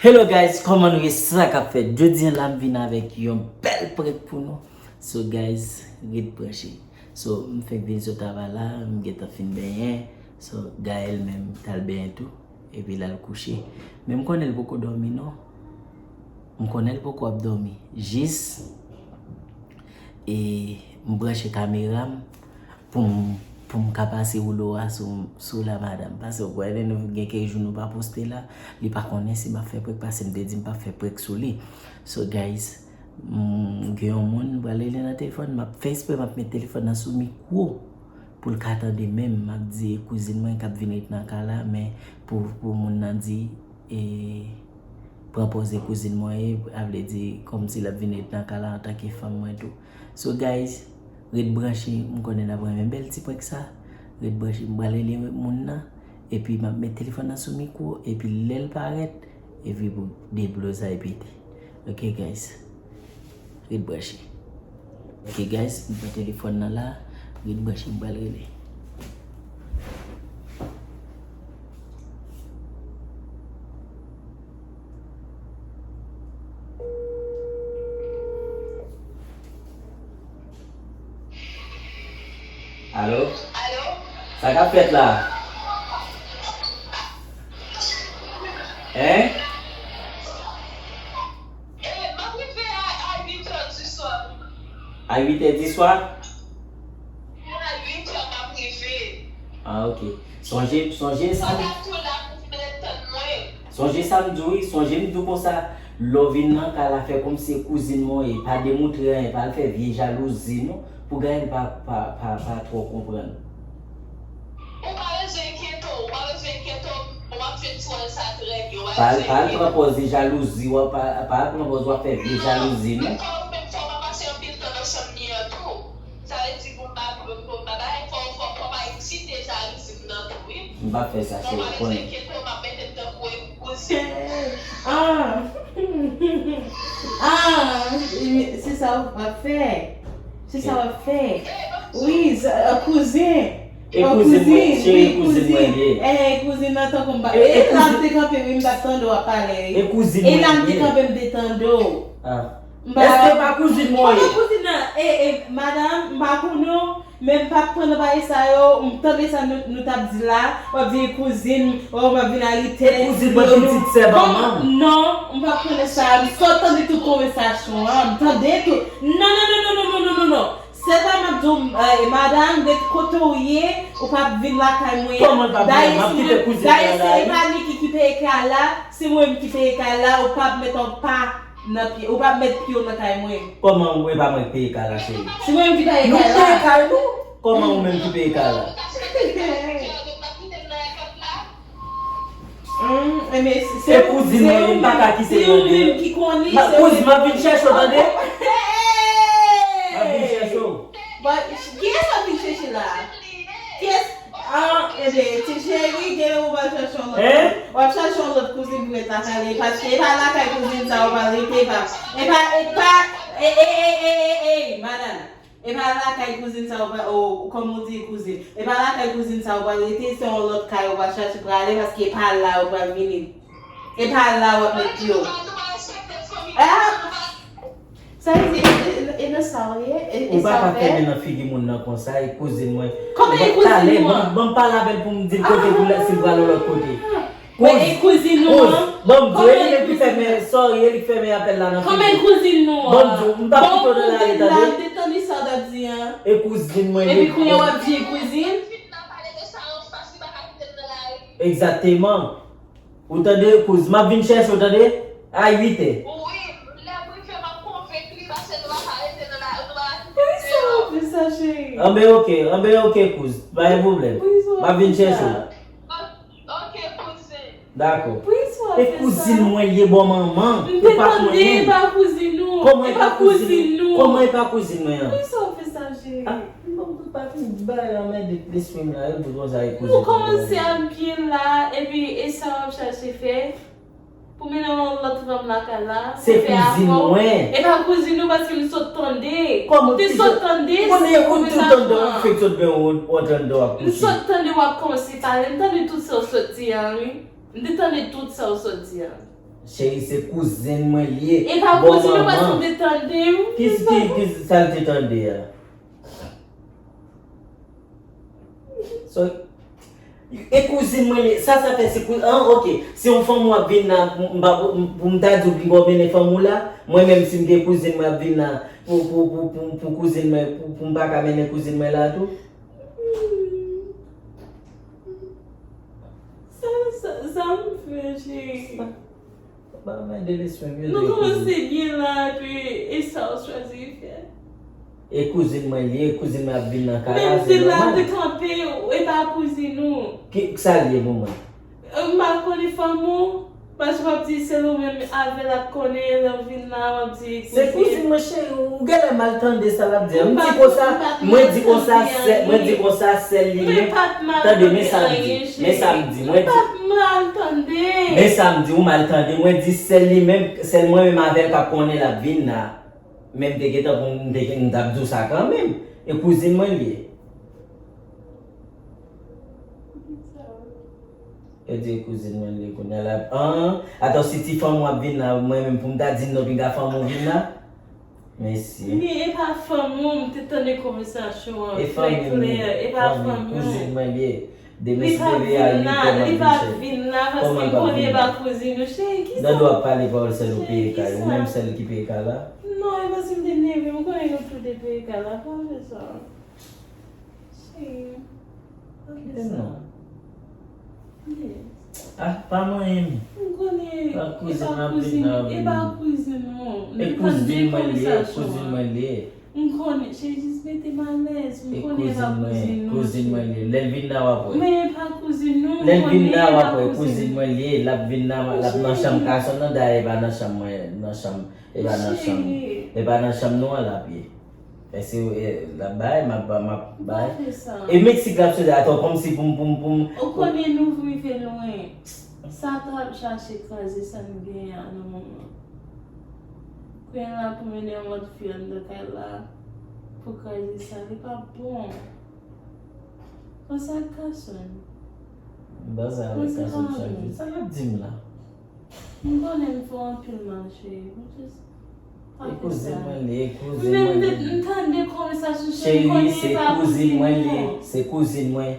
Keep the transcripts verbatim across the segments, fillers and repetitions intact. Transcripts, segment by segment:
Hello guys, kòman nou ye? Sa k ap fèt? Jodi a la m vin avèk yon bèl prank pou nou. So guys, ret branche. So, m fenk vin sot travay la, m gentan fin benyen. So, Gaël menm t al benyen tou. Epi l al kouche. Men m konnen l poko dòmi non. M konnen l poko ap dòmi. Jis e m branche kamera m pou m, pou m ka pase woulo a sou, sou la madanm. Paske w konnen nou gen kèk jou nou pa poste la, li pa konnen si m ap fè prank, paske m te di m p ap fè prank sou li. So guys, m gen yon moun m pral rele nan telefòn, m ap fè espre m ap met telefòn nan sou mikwo pou l ka tande menm. M ap di e kouzin mwen k ap vin ret nan kay la, men pou, pou moun nan di e pran pòz e kouzin mwen ye, a vle di kòmsi l ap vin ret nan kay la antanke fanm mwen tou. So guys, ret branche, m konnen n ap renmen bèl ti prank sa. Ret branche, m pral rele moun nan, epi m ap met telefòn nan sou mikwo, epi lè l parèt, epi pou deblozay pete. Ok guys, ret branche. Ok guys, m pran telefòn nan la, ret branche, m pral rele. Alo? Alo? Sa k ap fèt la? Hein? Eh, m ap rive a, a uit è di swa. A uit è di swa? A uit è m ap rive. Ah, ok. Sonje, sonje sa. Mwen ap tou la pou vin ret tann mwen. Sonje sa m di w wi, sonje m di w konsa, lè w vin nan kay la, fè kòmsi e kouzin mwen w ye, pa demontre anyen, pa al fè vye jalouzi non, pou Gaël pa, pa, pa, pa twò konprann. Ou pa bezwen enkyete w, ou pa bezwen enkyete w, ou ap jwenn ti wòl sa trè byen, ou pa bezwen enkyete w. Pa al, pa al pran pòz de jalouzi, w ap, pa, pa al pran pòz w ap fè vye jalouzi non. Menm fò, menm fò w pa pase anpil tan nan chanm li an tou. Sa vle di pou m pa, pou m pa bay, fò, fò, fò w pa eksite jalouzi m nan tou, wi. M p ap fè sa, cheri, w konnen. Enkyete w, m ap mete m tankou e kouzin. Ah! Ah! Se sa w ap fè. Se sa w ap fè. Wi, kouzin. E kouzin mwen, cheri, kouzin mwen ye. Eh, kouzin nan tankou m pa. E, e la m te kanpe, wi, m t ap tande w ap pale, wi. E kouzin mwen ye. E la m te kanpe, m te tande w. Ah. Èske pa kouzin mwen ye? Kote kouzin nan? E, e, madanm, m pa konnen w, men m p ap pran nan bagay sa yo. M tande sa nou, nou t ap di la, w ap di kouzin, o, m ap vin arete. E kouzin mwen pitit sè manman m. Non, m p ap pran nan sa. M sot tande tout konvèsasyon an, m tande tout. Non, non, non. Sèlman m ap di w, eh, madanm, ret kote w ye, ou p ap vin lakay mwen. Kòman l p ap vin? M ap kite kouzin mwen la, wi. Dayè, se pa Niki ki peye kay la, se mwen menm ki peye kay la, ou p ap met yon pa nan pye, ou p ap met pye w nan kay mwen. Kòman ou e pa mwen ki peye kay la, cheri? Se mwen menm ki peye kay la. Nou peye kay nou? Kòman ou menm ki peye kay la? Hum, enben, se, se, e kouzin mwen, li pa ka kite l tande. Se ou menm ki konnen, se ou menm. Kouz, m ap vin chèche w tande. M ap vin chèche w. Bon, kiyès w ap vin chèche la? Kiyès? Ah, enben, ti cheri, genlè ou va chèche yon lòt. Hein? W ap chèche yon lòt kouzin pou met lakay li, paske e pa lakay kouzin sa ou pral rete, e pa, e pa, e pa, e, e, madanm. E pa lakay kouzin sa ou pral, o, kòm ou di kouzin. E pa lakay kouzin sa ou pral rete, se yon lòt kay ou pral chache prale, paske e pa la ou pral vini. E pa la w ap met pye w. Ah! Sa vle di, e, e, e nan sa w ye? E, e sa w fè? Ou pa ka fèmen nan figi moun nan konsa, e kouzin mwen. Kòman e kouzin ou an? Talè, ban m, ban m pale avè l pou m di l kote pou l, si l pral yon lòt kote. Men e kouzin nou an? Kouz, ban m di w, e li menm ki fèmen, sorry, e li k fèmen apèl la nan figi. Kòman e kouzin nou an? Ban m di w, m p ap kite w nan lari, tande? Bon, kouzin la, m te tande sa w t ap di an. E kouzin mwen ye. Epi kounye a w ap di e kouzin? Egzakteman. Ou tande, kouz, m ap vin chèche w, tande? A uit è. Wi, lè m rive, m ap konvenk li, paske nou pa ka rete nan la, nou pa ka kite deyò. Poukisa w ap fè sa, cheri? Anben, ok, anben, ok, kouz, pa gen pwoblèm. M ap vin chèche w. Ok, kouzen. Dakò. Poukisa w ap fè sa? E kouzin mwen l ye, bò manman. M te tande e pa kouzin ou. Kòman e pa kouzin ou? Kòman e pa kouzin mwen an? Poukisa w ap fè sa, cheri? Ah, m pa, m pa fin bay anmède lespri m la, yo di konsa e kouzin mwen. Nou kòmanse ap byen la, epi e sa w ap chache fè? Pou mennen yon lòt fanm lakay la, se kouzin mwen. E pa kouzin ou paske m sot tande. Kòman? M te sot tande konvèsasyon an. Ou fèk sot byen ou, ou antre anndan w ap kouche. M sot tande w ap kòmanse pale, m tande tout sa w sot di a, wi. M te tande tout sa w sot di a. Cheri, se kouzin mwen li ye. E pa kouzin ou, paske m te tande m. Ki, ki, ki sa l te tande a? So, e kouzin mwen li ye. Sa, sa fè se kouzin. Ah, ok. Se yon fanm w ap vin la, m, m pa, m, pou m ta di w ki bò mennen fanm ou la, mwen menm si m gen kouzin mwen ap vin la, pou, pou, pou, pou, pou kouzin mwen, pou, pou m pa ka mennen kouzin mwen la tou? Sa, sa, sa m fè, cheri? Ba mwen de lespe, mwen. Nou kòmanse byen la, epi e sa w chwazi fè. E kouzin mwen li ye, e kouzin mwen ap vin nan kay la, se nòmal. Menm si la te kanpe, e pa kouzin ou. Ki, sa l ye pou mwen? M pa konnen fanm ou, paske w ap di sèl ou menm avè l ap konnen, lè w vin la, w ap di kouzin. Se kouzin mwen, cheri, ou genlè mal tande sa l ap di a. M di konsa, mwen di konsa, sè, mwen di konsa, sèl li menm. Tande, men sa m di, men sa m di, mwen di. M pa t mal tande. Men sa m di, ou mal tande. Mwen di sèl li menm, sèl mwen menm avè l k ap konnen l ap vin la. Men m te gentan pou m te, m t ap di w sa kanmenm. E kouzin mwen li ye. E di e kouzin mwen li ye kounye a la. An, atò si ti fanm ou ap vin la, mwen menm pou m ta di n non piga fanm ou vin la. Mesye. Men e pa fanm ou, m te tande konvèsasyon an trè klè, e pa fanm ou. Kouzin mwen li ye. Demen si te veye a uit è m ap vin cheri. Kòman l p ap vin la? Li pa vin la, paske m konnen e pa kouzin ou, cheri, kisa? Dado ap pale pawòl sèl ou peye kay, ou menm sèl ki peye kay la? Non, e paske m te nève, m konnen nou tou de peye kay la, pa fè sa. Cheri, pa fè sa. Kite m non. Yes. Ah, pa manyen m. M konnen e pa kouzin, e pa kouzin ou. E kouzin mwen li ye, e kouzin mwen li ye. M konnen, cheri, jis mete m alèz. M konnen e pa kouzin ou, cheri. Kouzin mwen li ye. Lè l vin la, w ap wè. Men e pa kouzin ou, m konnen e pa kouzin ou. Lè l vin la, w ap wè, kouzin mwen li ye. L ap vin la, l ap nan chanm gason nan, dayè e pa nan chanm mwen, nan chanm, e pa nan chanm, e pa nan chanm nou an l ap ye. Èske, e, l ap bay, m ap, m ap bay. Ou pa fè sa. E Meksik l ap soti atò kòmsi pou m, pou m, pou m. Ou konnen nou rive lwen. Satan ap chache kraze sa n genyen an nan moman. Kounye a la pou mennen yon lòt fi anndan kay la, pou kraze sa, li p ap bon. Panse ak Carson. M panse avèk Carson chak jou. Sa l ap di m la? M konnen m fè w anpil mal, cheri. Ou just pa fè sa. E kouzin mwen li ye, e kouzin mwen li ye. Men m tande konvèsasyon, cheri, m konnen e pa kouzin ou. Cheri, se kouzin mwen li ye, se kouzin mwen.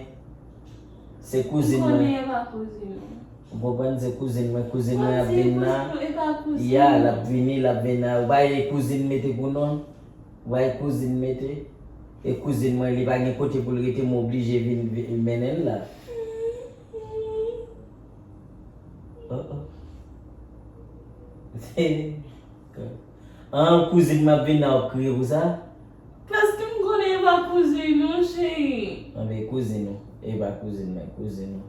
Se kouzin mwen. M konnen e pa kouzin ou. Ou konprann, se kouzin mwen, kouzin mwen ap vin la. Ya, l ap vini, l ap vin la. Ou pa e kouzin mete pou non? Ou pa e kouzin mete? E kouzin mwen, li pa gen kote pou l rete, m oblije vin, vin mennen l la. Oh, oh. An, kouzin m ap vin la, w ap kriye pou sa? Paske m konnen e pa kouzin ou, cheri. Anben, e kouzin ou. E pa kouzin mwen, e kouzin ou.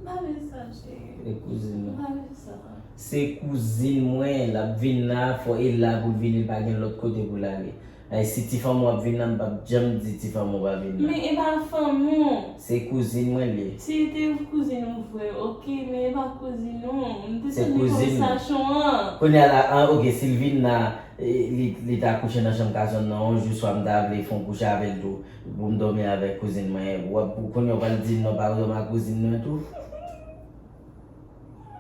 M pa vle sa, cheri. E kouzin ou. M pa vle sa. Se kouzin mwen, l ap vin la, fò e la pou l vini, l pa gen lòt kote pou l ale. Ay, si ti fanm ou ap vin la, m p ap janm di ti fanm ou pa vin la. Men e pa fanm ou. Se kouzin mwen l ye. Si te kouzin ou vre, oke, men e pa kouzin ou. M te tande konvèsasyon an. Kounye a la, an, oke, si l vin la, e, li, li ta kouche nan chanm Carson nan, yon jou swa m ta vle fè yon kouche avè l tou, pou m dòmi avèk kouzin mwen. W ap, kounye a w pral di m non, pa dòmi ak kouzin mwen tou?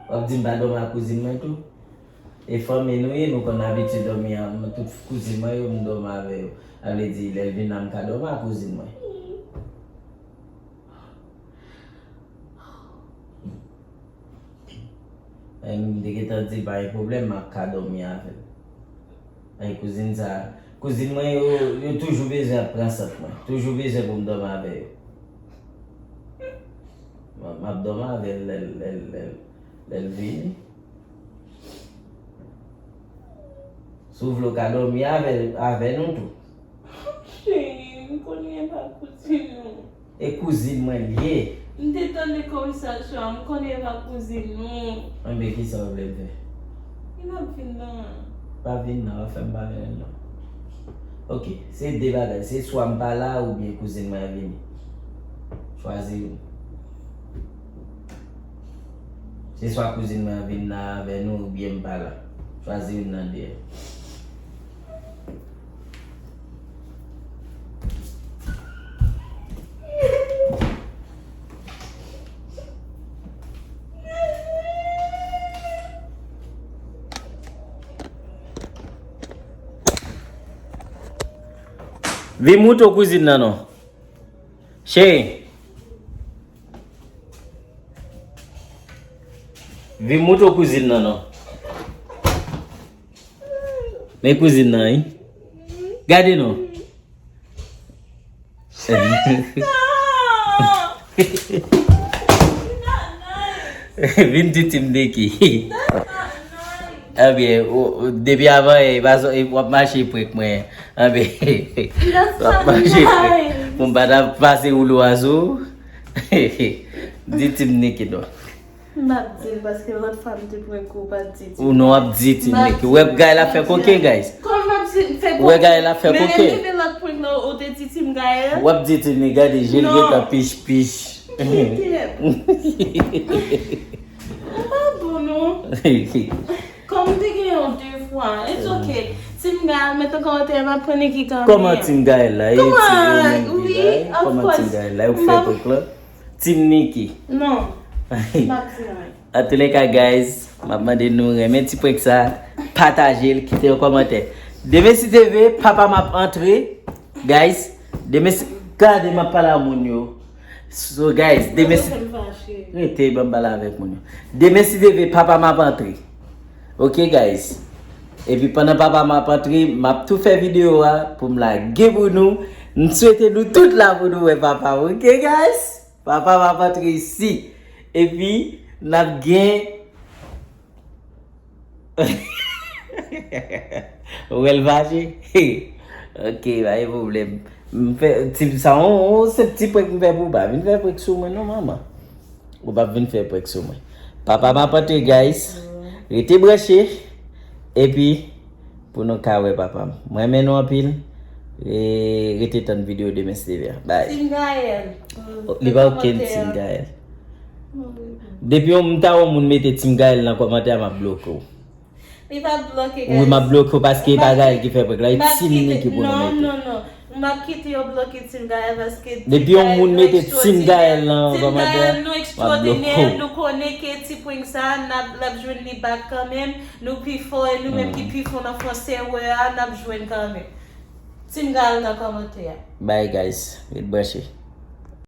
W ap di m pa dòmi ak kouzin mwen tou? E fanmi nou ye, nou konn abitye dòmi an, tout kouzin mwen yo, m dòmi avè yo. Sa vle di, lè l vin la, m ka dòmi ak kouzin mwen. E m te gentan di l pa gen pwoblèm, m ap ka dòmi avè l. E kouzin sa, kouzin mwen yo, yo toujou bezwen ap pran sant mwen. Toujou bezwen pou m dòmi avè yo. M, m ap dòmi avè l lè l, lè l, lè l, lè l vini. Si w vle w ka dòmi avè, avè nou tou. Cheri, m konnen e pa kouzin ou. E kouzin mwen l ye. M te tande konvèsasyon an, m konnen e pa kouzin ou. Anben, kisa w vle m fè? Li p ap vin nan. Pa vin nan, w ap fè m pa vin nan. Oke, se de bagay. Se swa m pa la oubyen kouzin mwen an vini. Chwazi youn. Se swa kouzin mwen an vin la avè nou oubyen m pa la. Chwazi youn nan de a. Vin moutre w kouzin nan non. Cheri. Vin moutre w kouzin nan non. Men kouzin nan, wi. Gade non. Vin di Team Nicky. Ebyen, ou- ou- depi avan yè, w ap mache prank mwen. Ebyen, w ap mache prank. Pou m pa ta pase woulo a sou ou. Di Team Nicky non. M p ap di l paske lòt fwa m te prank ou, ou pa t di Team. Ou non, w ap di Team Nicky. Ou wè Gaël ap fè koke, guys. Kòman m ap di, fè koke? Ou wè Gaël ap fè koke. Men lè m rive lòt prank nan, ou te di Team Gaël? W ap di Team Nicky, gade je l gentan pich pich. Ou pa bon non. Kòm m te gen yon de fwa. It's okay. Team Gaël, met an kòmantè, m ap pran Nicky kanmenm. Kòman Team Gaël la ye? Kòman Team Gaël la? Ou fè prank la? Team Nicky. Non. M p ap di anyen. Antouleka, guys, m ap mande nou renmen ti prank sa, pataje l, kite yon kòmantè. Demen si Dye vle, papa m ap antre, guys. Demen si, gade m ap pale a moun yo. So, guys, demen si, rete, ban m pale avèk moun yo. Demen si Dye vle, papa m ap antre. Ok, guys. Epi pandan papa m ap antre, m ap tou fè videyo a pou m lage pou nou. M swete nou tout la pou nou wè papa m, ok, guys? Papa m ap antre isi. Epi, n ap gen Ou wè l fache? Ok, pa gen pwoblèm. M fè ti, sa, on, on, se ti prank m fè pou ou, pa vin fè prank sou mwen non, manman. Ou p ap vin fè prank sou mwen. Papa m ap antre, guys. Rete branche. Epi, pou nou ka wè papa m. Mwen renmen nou anpil. E, rete tann videyo demen si Dye vle. Bye. Team Gaël. Li pa okenn Team Gaël. Depi yon, m ta wè yon moun mete Team Gaël nan kòmantè a, m ap bloke w. Li pa bloke, guys. Wi, m ap bloke w paske e pa Gaël ki fè prank la, e Team Nicky pou nou mete. Non, non, non. M ap kite yo bloke Team Gaël paske Depi yon moun mete Team Gaël nan kòmantè, nou ekstwòdinè, nou konnen ke ti prank sa, n ap, l ap jwenn li back kanmenm. Nou pi fò, e nou menm ki pi fò nan fon servè a, n ap jwenn kanmenm. Team Gaël nan kòmantè a. Bye, guys. Ret branche.